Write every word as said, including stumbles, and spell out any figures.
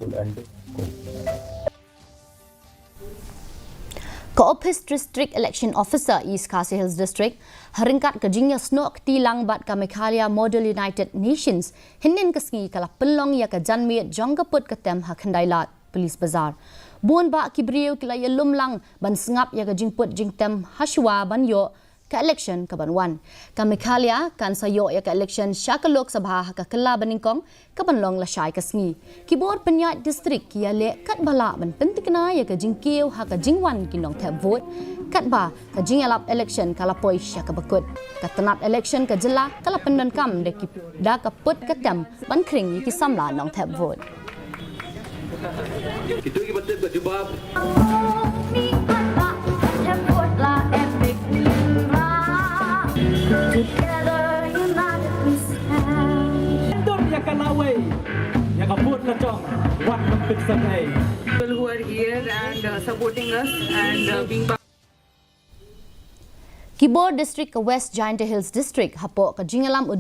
Ka Ophis District Election Officer East Khasi Hills District, ha ryngkat ka jingïasnoh kti lang bad ka Meghalaya Model United Nations, hynnin ka sngi ka la pynlong ïa ka janmiet jong ka put ka tem ha Khyndai Lad, Police Bazar. Bun bah ki briew ki la ïalum lang ban sngap ïa ka jingput jingtem ha shuwa ban ïoh ka election ka ban wan. Ka Meghalaya kan sa ïoh ïa ka election sha ka Lok Sabha ha ka kylla ba nyngkong ka ban long lashai ka sngi. Ki bor pynïaid district ki ïaleh katba lah ban pyntikna ïa ka jingkiew ha ka jingwan ki nongthep vote. Katba ka jingïalap election ka la poi sha kaba kut. Ka tnat election ka jylla ka la pyndonkam da ki, da ka put ka tem ban khring ïa ki samla nongthep vote. Ki tu ki ba tip ka jubab. Together united we stand. Dur ïa ka lawei, ïa ka vote ka jong, wat ban pynsatai. People who are here and uh, supporting us and uh, being part. Ki bor district ka West Jaintia Hills District hapoh ka jingïalam